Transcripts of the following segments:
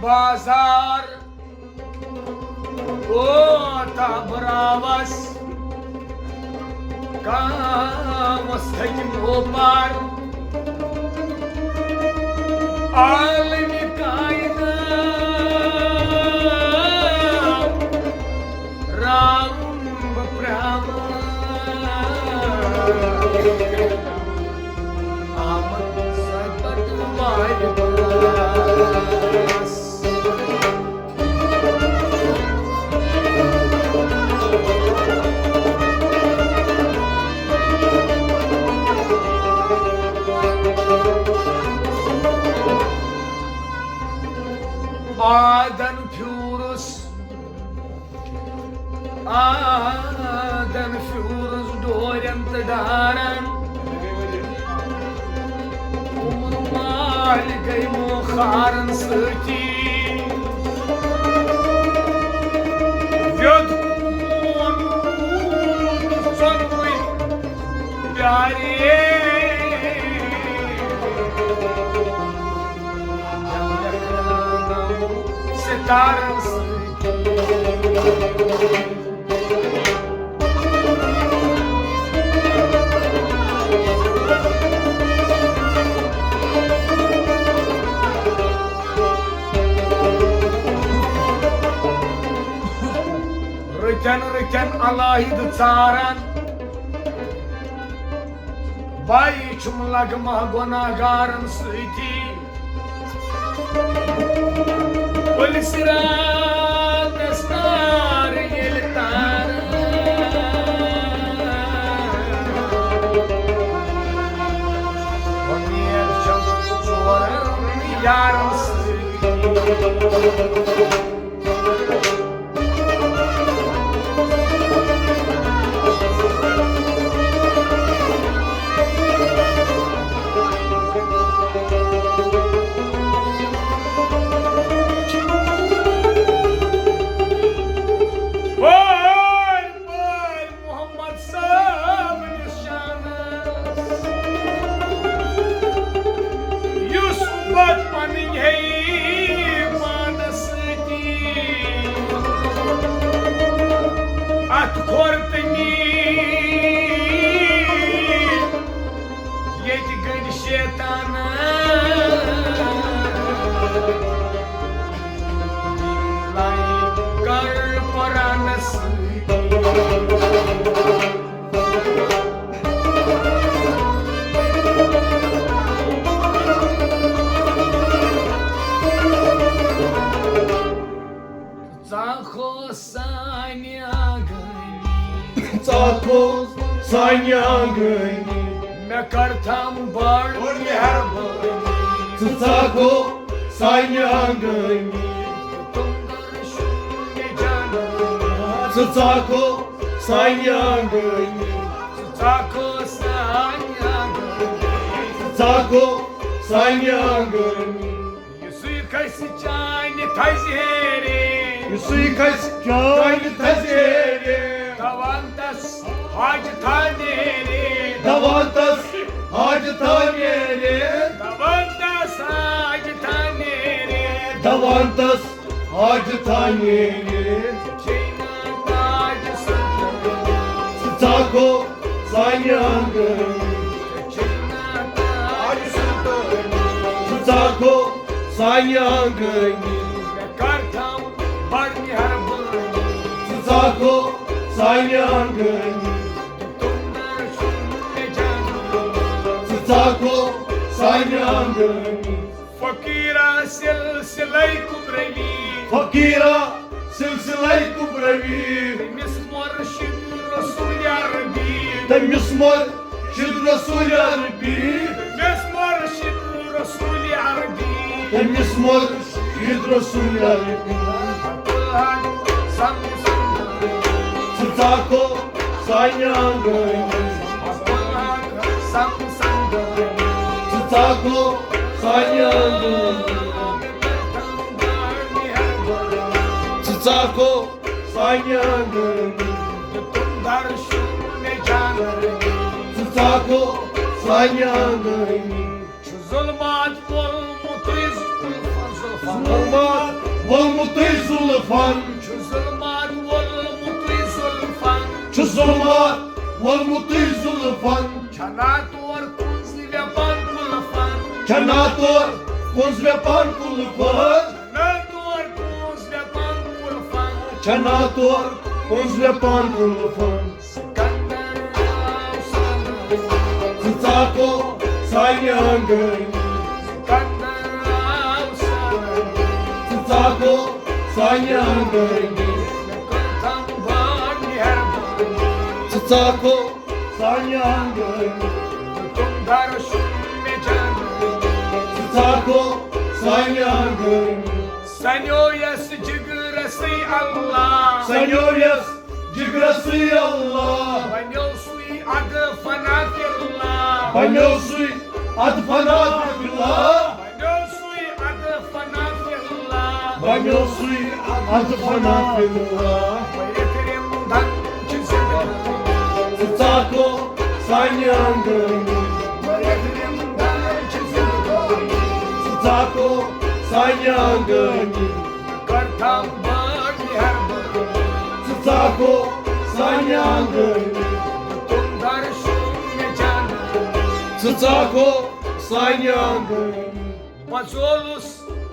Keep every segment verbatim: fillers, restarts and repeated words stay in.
بازار کوتاہ براوس، کانٛہہ وۄستھٕ تِم اوپار۔ عالمِ کائنات راوُن بہٕ پرٛاوان۔ آمد سبد وارِ پاس۔ آدن پھیورُس، آدن پھیورُس ڈورٮ۪ن تہٕ ڈارن۔ عمر مالۍ گٔے موخارن سۭتی۔ ویوٚد ہوٗن روٗد ژۄنوٕنۍ پیارے۔ ستارن سۭتۍ۔ رٕتٮ۪ن رٕتٮ۪ن علاحدٕ ژاران، بایی چھُم لگمہ گۄناہگارن سۭتی۔ پُلسہِ راتس تار ییٚلہِ تاران، وۄمید چھم ژورن یارن سۭتۍ۔ محمد صٲبنِس شانس، یُس پتہٕ پنٕنۍ ہے پانس سۭتی۔ اتھ کھۄر تہٕ نیٖل ییٚتہِ گٔنٛڈۍ شیطانن۔ لایہِ کر قرآنس سۭتۍ۔ ژاکھو سانہِ آنگنی۔ ژاکھو سانہِ آنگنی۔ مےٚ کر تھم بڑ مہربٲنی۔ ژٕ ژاکھو سانہِ آنگنی۔ تُم در شُم مےٚ جانٲنی۔ ژٕ ژاکھو سانہِ آنگنی۔ ژٕ ژاکھو سانہِ آنگنی۔ ژٕ ژاکھو سانہِ آنگنی۔ یُسُے کھسہِ چانہِ تھزِ ہیرِ۔ یُسُے کھسہِ چانہِ تھزِ ہیرِ۔ دوان تس حاجتھا نیرِ۔ دوان تس حاجتھا نیرِ۔ دوان تس حاجتھا نیرِ۔ دوان تس حاجتھا نیرِ۔ چینا تاج سلطان۔ ژٕ ژاکھو سانہِ آنگنی۔ چینا تاج سلطان۔ ژٕ ژاکھو سانہِ آنگنی۔ مےٚ کر تھم بڑ مہربٲنی۔ ژٕ ژاکھو سانہِ آنگنی۔ تُم در شُم مےٚ جانٲنی۔ ژٕ ژاکھو سانہِ آنگنی۔ فقیرا سلسلے کبروی۔ فقیرا سلسلے کبروی۔ تٔمِس مرشد رسول عربی۔ تٔمِس مرشد رسول عربی۔ تٔمِس مرشد رسول عربی۔ تٔمِس مرشد رسول عربی۔ عبدالحق سم سم۔ ژٕ ژاکھو سانہِ آنگنی۔ عبدالحق سم سم۔ ژٕ ژاکھو سانہِ آنگنی۔ ژٕ ژاکھو سانہِ آنگنی۔ تُم در شُم مےٚ جانٲنی۔ ژٕ ژاکھو سانہِ آنگنی۔ چھُ ظلمات وولمُت رزقُل فضل۔ ظلمات وولمُتُے زُلفن۔ چھُ ظُلمات وولمُتُے زُلفن۔ چھُ ظُلمات وولمُتُے زُلفن۔ چھنا تور کُنٛز ویپان کُلفن۔ چھنا تور کُنٛز ویپان کُلفن۔ چھنا تور کُنٛز ویپان کُلفن۔ چھنا تور کُنٛز ویپان کُلفن۔ سکندر آو سالن۔ ژٕ ژاکو سانہِ آنگن۔ سکندر آو سالن۔ ژٕ ژاکو سانہِ آنگن۔ مےٚ کٔرتھم بٔڑ مہربٲنی۔ ژٕ ژاکو سانہِ آنگن۔ تُم درس مےٚ جانن۔ ژٕ ژاکو سانہِ آنگن۔ سنیو یس جگرسٕے اللہ۔ سنیو یس جگرسٕے اللہ۔ بنیو سُے ادٕ فنا فی اللہ۔ بنیو سُے ادٕ فنا فی اللہ۔ بنیو سُے ادٕ فنا فی اللہ۔ بنیو سُے ادٕ فنا فی اللہ۔ بٔرِتھ رِمدن چھِ زندگی۔ ژٕ ژاکو سانہِ آنگن۔ بٔرِتھ رِمدن چھِ زندگی۔ ژٕ ژاکو سانہِ آنگن۔ کٔرتھم بٔڑ مہربٲنی۔ ژٕ ژاکو سانہِ آنگن۔ تُم درس مےٚ جانن۔ ژٕ ژاکو سانہِ آنگن۔ بہٕ زولُس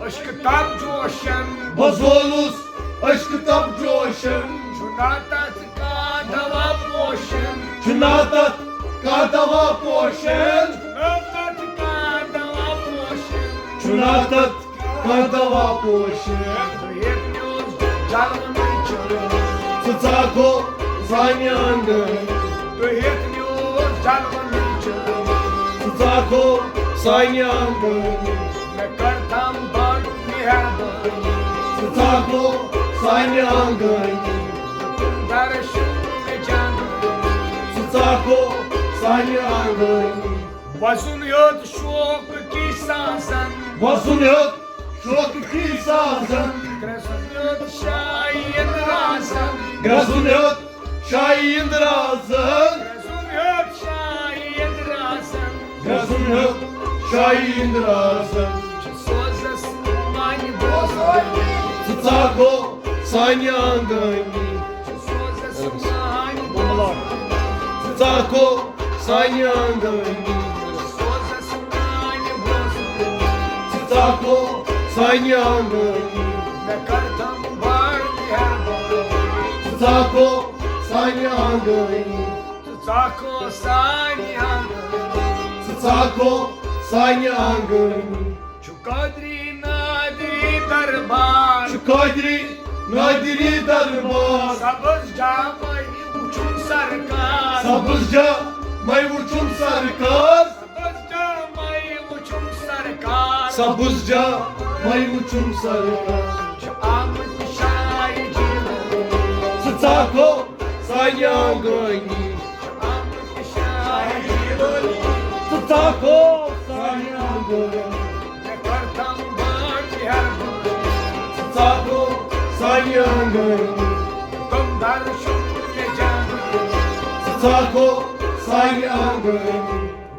عشقہٕ تپ جوشن۔ بہٕ زولُس عشقہٕ تپ جوشن۔ چھُنا تتھ کانٛہہ دوا پوشن۔ چھُنا تتھ کانٛہہ دوا پوشن۔ چھُنا تتھ کانٛہہ دوا پوشن۔ چھُنا تتھ کانٛہہ دوا پوشن۔ تُہۍ ہیٚتھ نیوٗز جلوٕنٕے چٲنۍ۔ ژٕ ژاکو سانہِ آنگن۔ تُہۍ ہیٚتھ نیوٗز جلوٕنٕے چٲنۍ۔ ژٕ ژاکو سانہِ آنگن۔ مےٚ کٔرتھم بٔڑ مہربٲنی۔ ژٕ ژاکو سانہِ آنگن۔ درس مےٚ جانن۔ ژٕ ژاکو سانہِ آنگن۔ وۄزُن ہیوٚت شوق کی سازن۔ وۄزُن ہیوٚت شوق کی سازن۔ گرٛٮ۪زُن ہیوٚت شاہی اندرازن۔ گرٛٮ۪زُن ہیوٚت شاہی اندرازن۔ گرٛٮ۪زُن ہیوٚت شاہی اندرازن۔ گرٛٮ۪زُن ہیوٚت شاہی اندرازن۔ چھُ سوزس مانہِ بوزوٕنی۔ ژٕ ژاکو سانہِ آنگنی۔ چھُ سوزس مانہِ بوزوٕنی۔ ژٕ ژاکو سانہِ آنگنی۔ چھُ سوزس مانہِ بوزوٕنی۔ ژٕ ژاکو سانہِ آنگنی۔ مےٚ کٔرتھم بٔڑ مہربٲنی۔ ژٕ ژاکو سانہِ آنگنی۔ ژٕ ژاکو سانہِ آنگنی۔ ژٕ ژاکو سانہِ آنگنی۔ چھُ قٲدری نادری دربار۔ چھُ قٲدری نادری دربار۔ سبز جامے وُچھُم سرکار۔ سبز جامے وُچھُم سرکار۔ سبز جامے وُچھُم سرکار۔ سبز جامے وُچھُم سرکار۔ چھِ آمٕتۍ شاہی جیٖلٲنی۔ ژٕ ژاکو سانہِ آنگنی۔ چھِ آمٕتۍ شاہی جیٖلٲنی۔ ژٕ ژاکو سانہِ آنگنی۔ مےٚ کٔرتھم بٔڑ مہربٲنی۔ ژٕ ژاکو سانہِ آنگنی۔ تِم درس مےٚ جانن۔ ژٕ ژاکو سانہِ آنگنی۔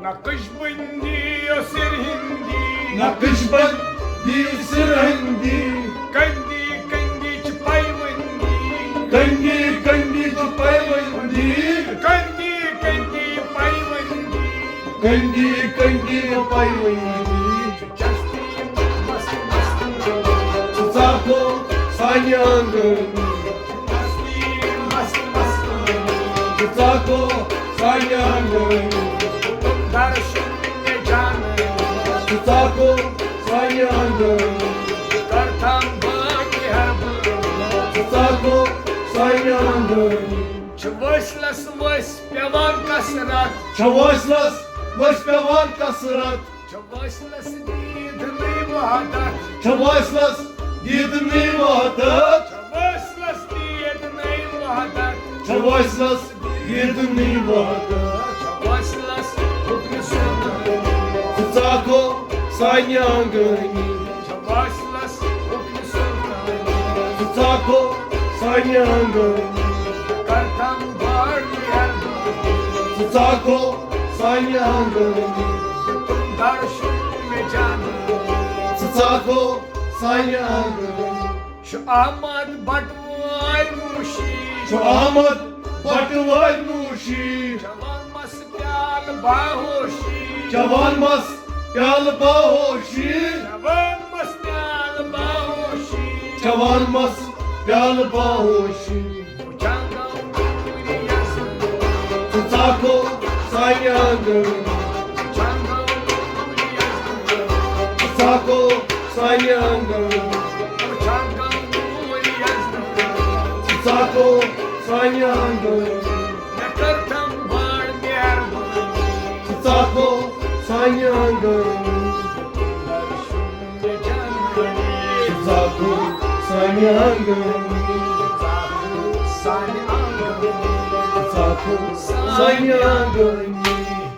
نقش بندی سر ہندی۔ نقش بندی سر ہندی۔ کندی کندی چھ پیوندی۔ کندی کندی چھ پیوندی۔ کندی کندی پیوندی۔ کندی کندی پیوندی۔ چستی مست مست۔ ژٕ ژاکو سانہِ آنگنی۔ ژٕ ژاکو سانہِ آنگنی۔ تِم درس مےٚ جانن۔ ژٕ ژاکو سانہِ آنگنی۔ کٔرتھم بٔڑ مہربٲنی۔ ژٕ ژاکو سانہِ آنگنی۔ چھِ وٲصلس وٲنٛسہِ پٮ۪وان کثرت۔ چھِ وٲصلس وٲنٛسہِ پٮ۪وان کثرت۔ چھِ وٲصلس دیٖدنٕے وحدت۔ چھِ وٲصلس دیٖدنٕے وحدت۔ چھِ وٲصلس دیٖدنٕے وحدت۔ چھِ وٲصلس دیٖدنٕے وحدت۔ چھِ وٲصلس حُکمِ سُلطان۔ ژٕ ژاکو سانہِ آنگنی۔ چھِ وٲصلس حُکمِ سُلطان۔ ژٕ ژاکو سانہِ آنگنی۔ کٔرتھم بٔڑ مہربٲنی۔ ژٕ ژاکو سانہِ آنگنی۔ تِم درس مےٚ جانن۔ ژٕ ژاکو سانہِ آنگنی۔ چھُ آمد بٹوارِ نوشی۔ چھُ آمد بٹوارِ نوشی۔ چوان مس پیالہٕ باہوشی۔ چوان مس پیالہٕ باہوشی۔ چوان مس پیالہٕ باہوشی۔ چوان مس پیالہٕ باہوشی۔ جانگو نوٗرِ یزدان۔ ژٕ ژاکھو سانہِ آنگن۔ جانگو نوٗرِ یزدان۔ ژٕ ژاکھو سانہِ آنگن۔ جانگو نوٗرِ یزدان۔ ژٕ ژاکھو سانہِ آنگن۔ مےٚ کٔرتم بڑ مہربٲنی۔ ژٕ ژاکھو سانہِ آنگن۔ مےٚ جانگو ژٕ ژاکھو سانہِ آنگن۔ سانہِ آنگن۔ ژٕ ژاکھو سانہِ آنگن۔